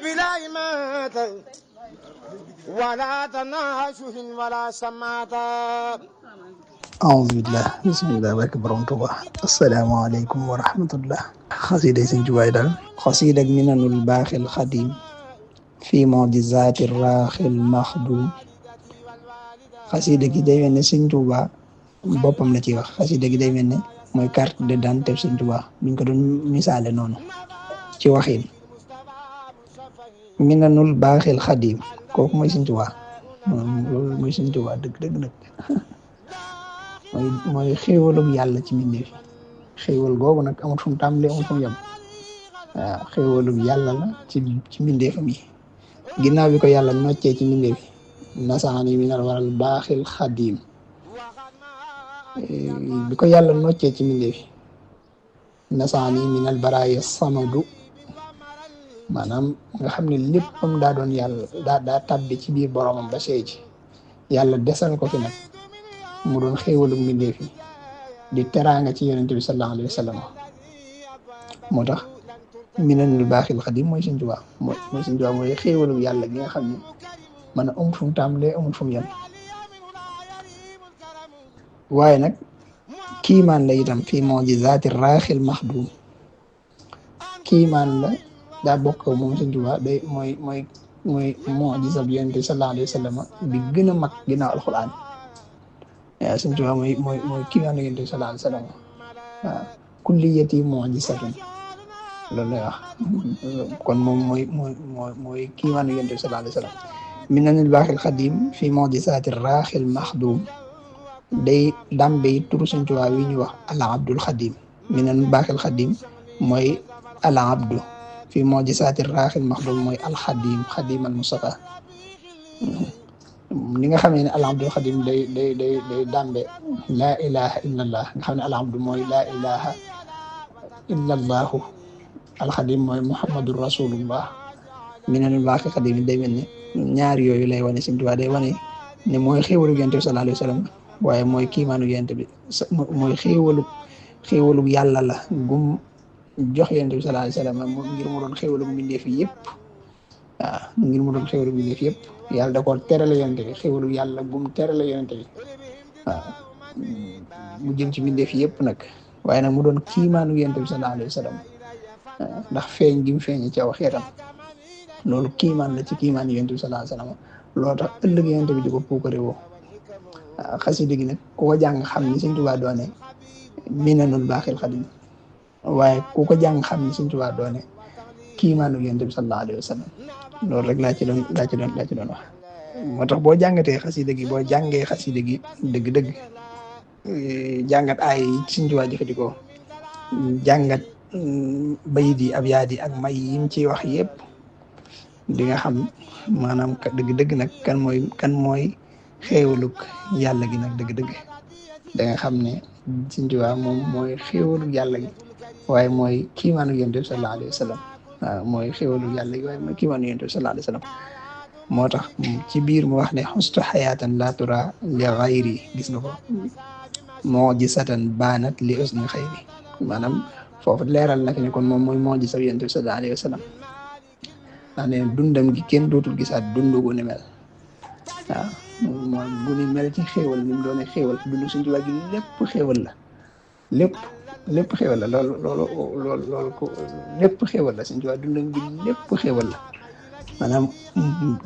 بلا إماتة ولا تناشف ولا سماتة. أعوذ بالله بسم الله barke Borom Tuuba asalaamaaleykum wa rahmatullah xasida Sëñ Tuubaa daal xasida minanul baaxil xadim fii mujizaati raaxil maxdum xasida gi day mel ne Sëñ Tuubaa boppam la ciy wax xasida gi day mel ne mooy carte d'identité Sëñ Tuubaa buñ ko doon misaale noonu ci waxin minanul baaxil xadim kooku mooy Sëñ Tuubaa loolu mooy Sëñ Tuubaa dëgg-dëgg nag mooy xéewalug yàlla ci mbindeef yi xéewal googu nag amul fu mu tàmbalee amul fu mu yem waaw xéewalug yàlla la ci mbindeefam yi ginnaaw bi ko yàlla noccee ci mbindeef yi nasaani minal waral baaxil xadim bi ko yàlla noccee ci mbindeef yi nasaani minal baraaya samadu maanaam nga xam ne léppam daa doon yàlla daa tabbi ci biir boromam ba seey ci yàlla desal ko fi nag mu doon xéewalu mbindeef yi di teraanga ci yonent bi sallallahu alayhi wa sallam moo tax minanul baaxil xadim mooy Sëñ Tuubaa mooy Sëñ Tuubaa mooy xéewalu yàlla gi nga xam ne man a amul fu mu tàmbalee amul fu mu yem waaye nag kiimaan la itam fii mujizaati raaxil maxdum kiimaan la daa bokk moom Sëñ Tuubaa day mooy mujiza bi yonent bi sallallahu alayhi wa sallam bi gën a mag ginnaaw alxuraan waaw Sëñ Tuubaa mooy kiimaanu Yonent bi sallallahu alayhi wa sallam waaw kulliyati mu'jizatun loolu lay wax kon moom mooy kiimaanu Yonent bi sallallahu alayhi wa sallam minanul baaxil xadim fi mu'jizaati raaxil maxdum day dambe turu Sëñ Tuubaa wi ñu wax al abdul xadim minanul baaxil xadim mooy al abdu fi mu'jizaati raaxil maxdum mooy al xadim al Mustafa ni nga xamee ne al abdul xadim day dambe laa ilaha illallah nga xam ne al abdu mooy laa ilaha illallahu alxadim mooy muhammadur rasulullah minanul baaxil xadim day mel ne ñaar yooyu lay wane Sëñ Tuubaa day wane ne mooy xéewalu Yonent bi sallallahu alayhi wa sallam waaye mooy kiimaanu Yonent bi mooy xéewalu yàlla la gum jox Yonent bi sallallahu alayhi wa sallam ngir mu doon xéewalu mbindeef yi yëpp waaw ngir mu doon xéewalu mbindeef yëpp yàlla da koo terale Yonent bi xéewalu yàlla gum terale Yonent bi waaw mu jëm ci mbindeef yëpp nag waaye nag mu doon kiimaanu Yonent bi sallallahu alayhi wa sallam ndax feeñ gi mu feeñ ci aw xeetam loolu kiimaan la ci kiimaan Yonent bi sallallahu alayhi wa sallam loolu tax ëllëg Yonent bi di ko puukare woo waaw xasida gi nag ku ko jàng xam ni Sëñ Tuubaa doone minanul baaxil xadim waaye ku ko jàng xam ni Sëñ Tuubaa doone kiimaanu Yonent bi sallallahu alayhi wa sallam loolu rek laa ci doon wax moo tax boo jàngatee xasida gi boo jàngee xasida gi dëgg-dëgg jàngat ay yi Sëñ Tuubaa jëfandikoo jàngat bayit yi ab yaat yi ak may yim ciy wax yëpp di nga xam maanaam dëgg-dëgg nag kan mooy xéewalug yàlla gi nag dëgg-dëgg da nga xam ne Sëñ Tuubaa moom mooy xéewalug yàlla gi waaye mooy kiimaanu Yonent bi sallallahu alayhi wa sallam waaw mooy xéwalul yàlla gi waaye mooy kiimaanu Yonent bi sallallahu alayhi wa sallam moo tax ci biir mu wax ne xustu xayaatan laa tura li xayri gis nga ko mu'jizatan baanat li usni xayri maanaam foofu leeral na fi ne kon moom mooy mu'jiza Yonent bi sallallahu alayhi wa sallam ndax ne dundam gi kenn dootul gisaat dund gu ni mel waaw mooy gu ni mel ci xéwal ni mu doone xéwal dund Sëñ Tuubaa gi lépp xéwal la lépp xéwal la loolu lépp xéwal la Sëñ Tuubaa dundam gi lépp xéwal la maanaam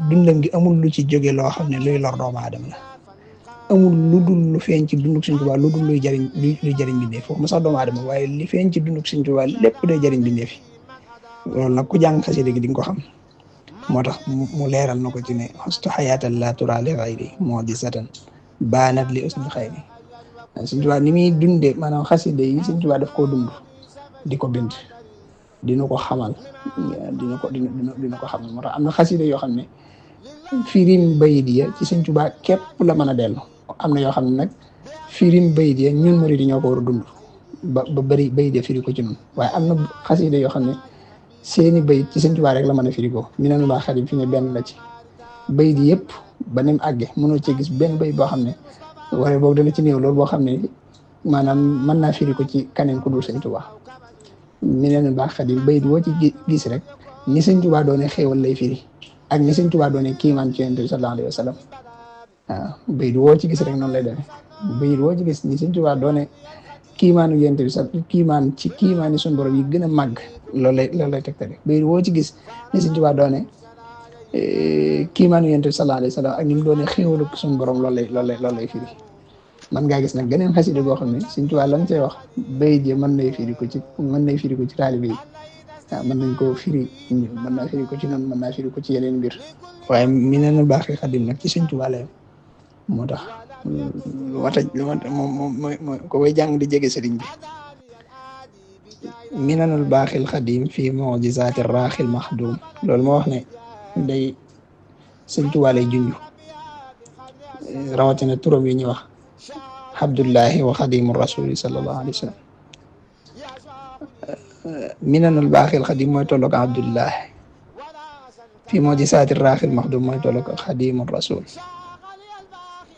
dundam gi amul lu ci jóge loo xam ne luy lor doomu aadama la amul lu dul lu feeñ ci dunduk Sëñ Tuubaa lu dul luy jëriñ bindeef foofu ma sax doomu aadama waaye li feeñ ci dunduk Sëñ Tuubaa lépp day jëriñ bindeef yi loolu nag ku jàng xasida gi di nga ko xam moo tax mu leeral na ko ci ne xustu xayaatan laa turaa li xayri mu'jizatan baanat li usni xayri Sëñ Tuubaa ni muy dundee maanaam xasida yi Sëñ Tuubaa daf koo dund di ko bind dina ko xamal dina ko xamal moo tax am na xasida yoo xam ne firim bayit ya ci Sëñ Tuubaa képp la mën a dellu am na yoo xam ne nag firim bayit ya ñun murid yi ñoo ko war a dund ba bëri bayit ya firi ko ci ñun waaye am na xasida yoo xam ne seeni bayit ci Sëñ Tuubaa rek la mën a firi ko minanul baaxil xadim fi ne benn la ci bayit yëpp ba ni mu àggee mënoo cee gis benn bayit boo xam ne waaye boog dana ci néew loolu boo xam ne maanaam mën naa firi ko ci kaneen ku dul Sëñ Tuubaa Minanul Baaxil Xadim bayit woo ci gis rek ni Sëñ Tuubaa doone xéewal lay firi ak ni Sëñ Tuubaa doone kiimaan ci Yonent bi sallallahu alayhi wa sallam waaw bayit woo ci gis rek noonu lay demee bayit woo ci gis ni Sëñ Tuubaa doone kiimaanu Yonent bi sax kiimaan ci kiimaani suñu borom yi gën a màgg loolu lay tegtale bayit woo ci gis ni Sëñ Tuubaa doone kiimaanu Yonent bi sallallahu alayhi wa sallam ak ni mu doone xéewalu suñu borom loolu lay firi man ngaa gis nag geneen xasida boo xam ne Sëñ Tuubaa lam cee wax bayit yi mën nay firi ko ci taalibe yi waaw mën nañ koo firi mën naa firi ko ci noonu mën naa firi ko ci yeneen mbir waaye Minanul Baaxil Xadim nag ci Sëñ Tuubaa la moo tax lu ma moom ko koy jàng di jege sëriñ bi Minanul Baaxil Xadim fii mu'jizaati raaxil maxdum loolu moo wax ne day Sëñ Tuubaa lay junj rawatina turam yi ñuy wax Abdullahi wa Xadimu Rasuli sallallahu alayhi wa sallam Minanul Baaxil Xadim mooy tolloog Abdullahi fii mu'jizaati raaxil maxdum mooy tolloog Xadimu Rasul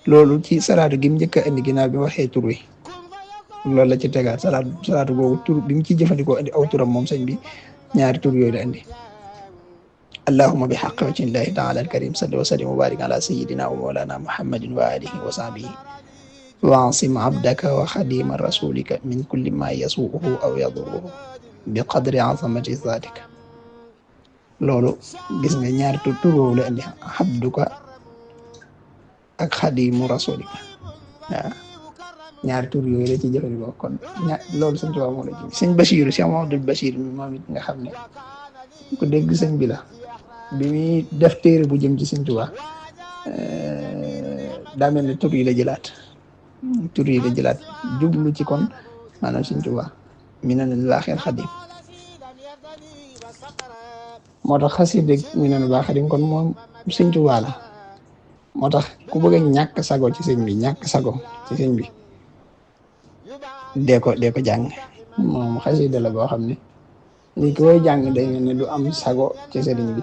loolu ci salaatu gi mu njëkk a indi ginnaaw bi waxee tur wi loolu la ci tegaat salaatu googu tur bi mu ci jëfandikoo indi aw turam moom sëñ bi ñaari tur yooyu la indi allahumma bi haqqi wajhillahi taala alkarim salli wa sallim wa barik ala sayyidina wa mawlana muhammadin wa alihi wa sahbihi wa asim abdaka wa xadima rasulika min kulli ma yasuuhu aw yaduruhu bi qadri azamati zatika loolu gis nga ñaari tur woowu la indi abduka ak xadimu rasulika waaw ñaari tur yooyu la ci jëfandikoo kon loolu Sëñ Tuubaa moo la ci sëñ Basiiru Cheikh Mahamadul Basiir mi moom it nga xam ne ku dégg sëñ bi la bi muy def téere bu jëm ci Sëñ Tuubaa daa mel ne tur yi la jëlaat jublu ci kon maanaam Sëñ Tuubaa Minanul Baaxil Xadim moo tax xasida Minanul Baaxil Xadim kon moom Sëñ Tuubaa la moo tax ku bëgg a ñàkk sago ci sëñ bi dee ko jàng moom xasida la boo xam ne ni koy jàng day mel ne du am sago ci sëriñ bi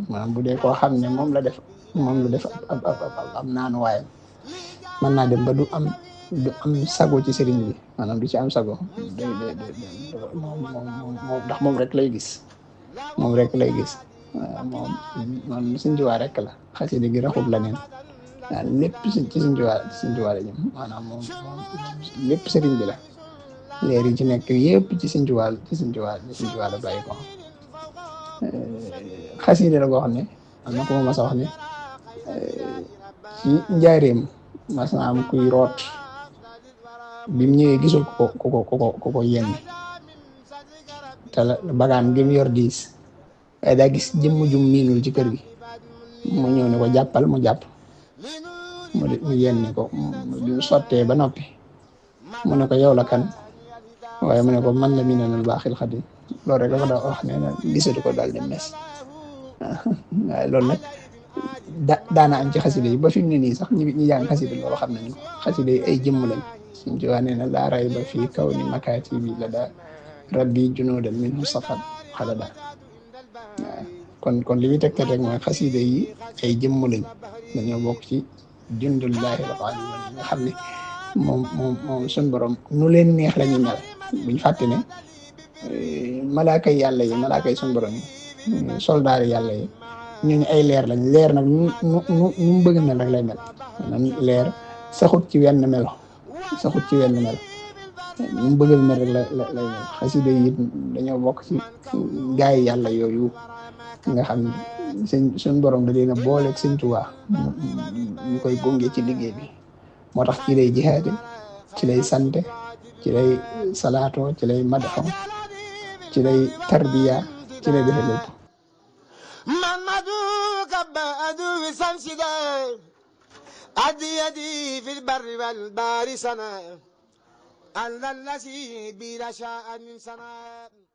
maanaam bu dee koo xam ne moom la def ab naanu waayam mën naa dem ba du am sago ci sëriñ bi maanaam du ci am sago moom ndax moom rek lay gis moom Sëñ Tuubaa rek la xasida gi raxul la neen waaw lépp ci Sëñ Tuubaa la jëm maanaam moom lépp sëriñ bi la leer yi ci nekk yëpp ci Sëñ Tuubaa la bàyyi ko xasida la boo xam ne am na ko ma mas a wax ne ci njaareem mas na am kuy root bi mu ñëwee gisul ko yenn te la bagaan gi mu yor diis waaye daa gis jëmm jum miinul ci kër gi mu ñëw ne ko jàppal mu jàpp mu yenni ko bi mu sottee ba noppi mu ne ko yow la kan waaye mu ne ko man la Minanul Baaxil Xadim loolu rek dafa daa wax ne na gisatu ko daal di mes waaye loolu nag daana am ci xasida yi ba fi mu ne nii sax ñi jàng xasida loolu xam nañu xasida yi ay jëmm lañ Sëñ Tuubaa nee na laa rayba fii kawni makaatibi la daa rabbi junuudan minhu safat xalada waaw kon li muy tegtal rek mooy xasida yi ay jëmm lañ dañoo bokk ci jundullaahi al-ghaalibiin nga xam ne moom suñ borom nu leen neex la ñu mel buñ fàtte ne malaaka yi yàlla yi malaaka yi suñ borom yi soldaar yàlla yi ñooñu ay leer lañ leer nag nu mu bëgg mel rek lay mel maanaam leer saxut ci wenn melo nu mu bëgg mel rek lay mel xasida yi dañoo bokk ci gaay yàlla yooyu nga xam ne suñ borom da leen a booleeg Sëñ Tuubaa ñu koy gunge ci liggéey bi moo tax ci lay jihaade ci lay sante ci lay salaato ci lay madaxo ci lay tarbiya ci lay defe lépp man madu kabba adu samsida addi yadi fil barri wal bahri sana alla allasi bila sha'an min sana